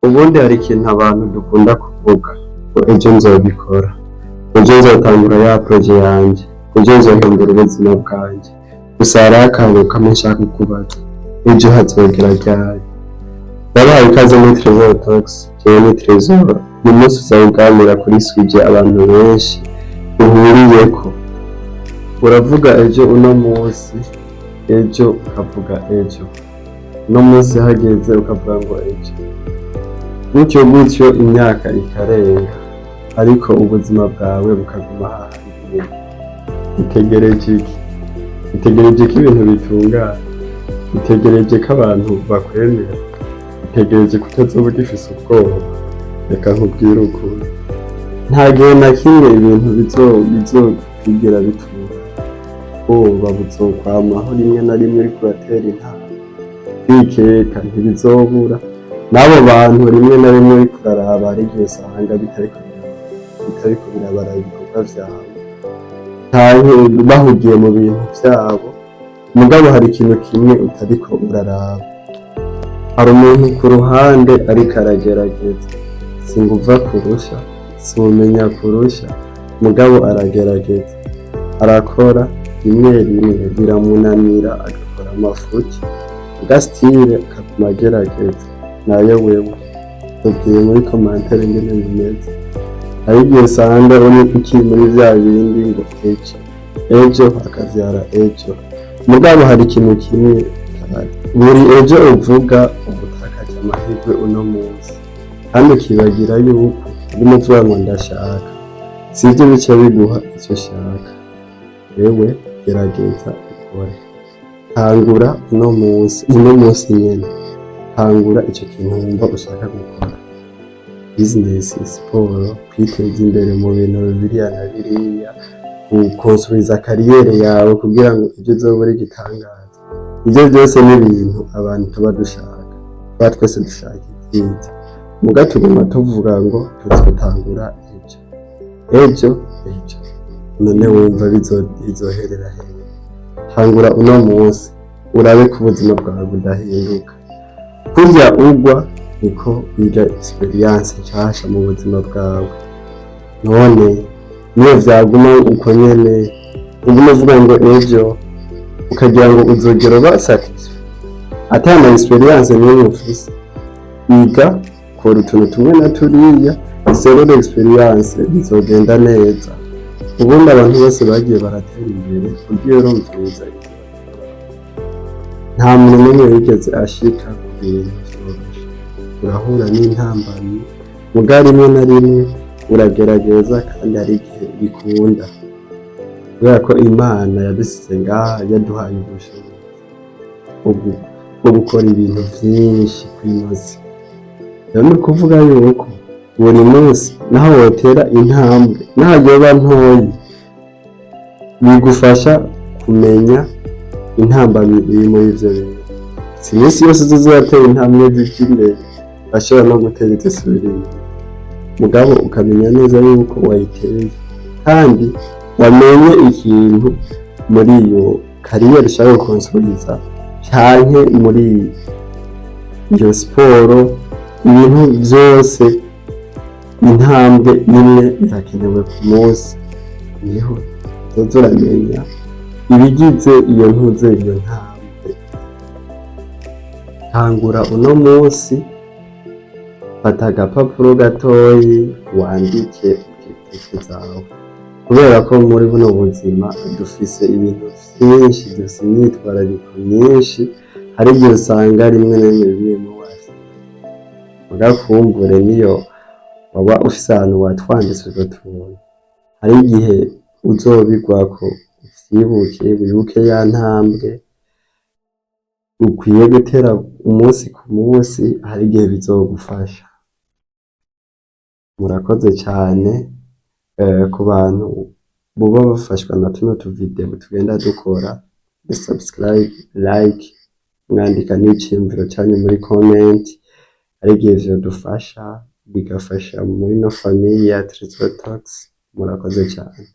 Ubundi hari ikintu abantu dukunda kuvuga ngo ejo nzobikora, ejo nzotangura ya projet yanje, ejo nzohindura ubuzima bwanje. Gusa hariho akantu kamwe nshaka kukubaza: ejo hazogera ryari? Ndabahaye ikaze muri Trésor Talks, jewe ni Trésor. Uyu munsi tuza kuri sujet abantu benshi duhuriyeko. Uravuga ejo uno munsi, ejo ukavuga ejo, uno munsi hageze ukavuga ngo ejo, gutyo gutyo imyaka ikarenga, ariko ubuzima bwawe bukaguma hahandi nyene. Utegereje iki? Utegereje ko ibintu bitungana? Utegereje ko abantu bakwemera? Utegereje ko utazoba ugifise ubwoba? Reka nkubwire ukuri, nta gihe na kimwe ibintu bizokwigera bitungana. Ubwoba buzokwamaho rimwe na rimwe uriko uratera intambwe, kwikeka ntibizobura, n'abo bantu rimwe na rimwe uriko uraraba hari igihe usanga bitariko birabara ibikorwa vyawe canke bahugiye mu bintu vyabo. Mugabo hari ikintu kimwe utariko uraraba: hari umuntu ku ruhande ariko aragerageza, singuva kurusha, siwumenya kurusha, mugabo aragerageza, arakora, rimwe rimwe biramunanira, agakora amafuti, muga still akaguma agerageza. Nayo wewe tubwire muri commentaire ingene bimeze. Hari igihe usanga uri ukiri muri vya bindi ngo ejo, ejo hakavyara ejo. Mugabo hari ikintu kimwe: buri ejo uvuga uba utakaje amahirwe uno munsi, kandi ukibagira yuko urimo uvuga ngo ndashaka, sivyo bica biguha icyo ushaka. Wewe gerageza ukore, tangura uno munsi, uno munsi nyene tangura ico kintu wumva ushaka gukora: business, siporo, kwiteza imbere mu bintu biriya na biriya, gukonstruiza carrière yawe kugira ngo ejo uzobe uri igitangaza. Ivyo vyose ni ibintu abantu tuba dushaka, tuba twese dushaka ivyiza, muga tuguma tuvuga ngo tuzotangura ejo, ejo, ejo. None wumva bizoherera hehe? Tangura uno munsi, urabe ko ubuzima bwawe budahinduka. Kurya ugwa niko wiga expérience nshasha mu buzima bwawe. None niyo vyaguma uko nyene, uguma uvuga ngo ejo, ukagira ngo uzogera uba satisfait ata na expérience n'imwe ufise? Iga, kora utuntu tumwe na turiya, selon expérience bizogenda neza. Ubundi abantu bose bagiye baratera imbere, ugiye urumviriza ivyo bagiye barakora, nta muntu n'umwe yigeze ashika ku bintu vyoroshe. Urahura n'intambamyi, muga rimwe na rimwe uragerageza, kandi hari igihe bikunda, kubera ko Imana yadusize ngaha, yaduhaye ubushobozi bwo gukora ibintu vyinshi kw'ino si. Rero ni ukuvuga yuko buri munsi naho wotera intambwe, naho yoba ntoyi, bigufasha kumenya intambamyi iri muri ivyo bintu. Si iminsi yose uzoza uratera intambwe zija imbere, urashobora no gutera izisubira inyuma, mugabo ukamenya neza yuko wayiteye kandi wamenye ikintu muri iyo carrière ushaka gukonstruiza canke muri iyo siporo. Ibintu vyose, intambwe imwe irakenewe ku munsi, niho uzoza uramenya ibigize iyo ntuze, iyo ntambwe. Tangura uno munsi, fata agapapuro gatoyi wandike objectif zawe, kubera ko muri buno buzima dufise ibintu vyinshi, dufise imyitwarariko myinshi. Hari igihe usanga rimwe na rimwe bimwe bimwe wavyibagiye, muga kumbure niyo waba ufise ahantu watwanditse utwo tuntu, hari igihe uzobigwako uvyibuke, wibuke ya ntambwe ukwiye gutera umunsi ku munsi. Hari igihe bizogufasha. Murakoze cane ku bantu boba bafashwa na tuno tu vidéo tugenda dukora: subscribe, like, mwandika n'iciyumviro canyu muri comment. Hari igihe vyodufasha, bigafasha muri no famille ya Trésor Talks. Murakoze cane.